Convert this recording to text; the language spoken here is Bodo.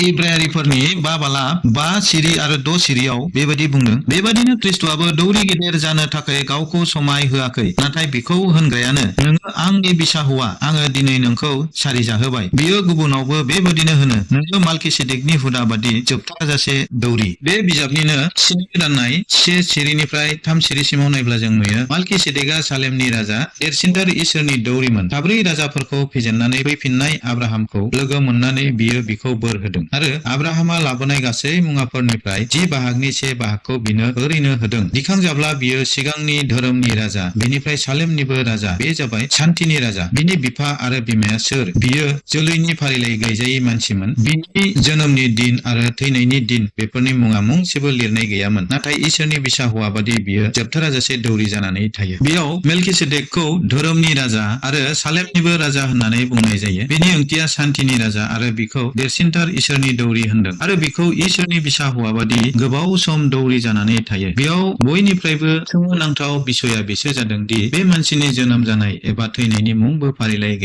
इब्रायारिफोरनि 5 बाला 5 सिरि आरो 6 सिरियाव बेबायदि बुंदों। बेबादिनो ख्रिस्टआबो दौरि गेदेर जानो थाखाय गावखौ समाय होआखै, नाथाय बिखौ होनग्रायानो, नोङो आंनि बिसा हौवा, आङो दिनै नोंखौ सारि जाहोबाय। बियो गुबुनावबो बेबादिनो होनो, नोङो माल्किसेदेकनि हुदा बादि जोबथाजासे दौरि। बे बिजाबनिनो 7 दाननाय 1 सिरिनिफ्राय 3 सिरिसिमाव नायब्ला जों नुयो, माल्किसेदेकआ सालेमनि राजा, देरसिनथार इसोरनि दौरिमोन। 4 राजाफोरखौ फेजेननानै फैफिननाय आब्राहामखौ लोगो मोननानै बियो बिखौ बोर होदों आरो आब्राहामा लाबोनाय गासै मुवाफोरनिफ्राय 10 बाहागनि 1 बाहागखौ बिनो ओरैनो होदों। दिखांजाब्ला बियो सिगांनि धोरोमनि राजा, बेनिफ्राय सालेमनिबो राजा, बे जाबाय सान्थिनि राजा। बिनि बिफा आरो बिमाया सोर? बियो जोलैनि फारिलाइ गैजायै मानसिमोन। बिनि जोनोमनि दिन आरो थैनायनि दिन बेफोरनि मुङा मुंसेबो लिरनाय गैयामोन, नाथाय इसोरनि बिसा हौवा बादि बियो जोबथाराजासे दौरि जानानै थायो। बेयाव मेल्किसेदेकखौ धोरोमनि राजा आरो सालेमनिबो राजा होननानै बुंनाय जायो। बेनि ओंथिया सान्थिनि राजा आरो बिखौ देरसिनथार इसोरनि दौरि होनदों आरो बिखौ इसोरनि बिसा हौवा बादि गोबाव सम दौरि जानानै थायो। बेयाव बयनिफ्रायबो सोमोनांथाव बिसयआ बेसो जादों दि बे मानसिनि जोनोम जानाय एबा थैनायनि मुंबो फारिलाइ गैया।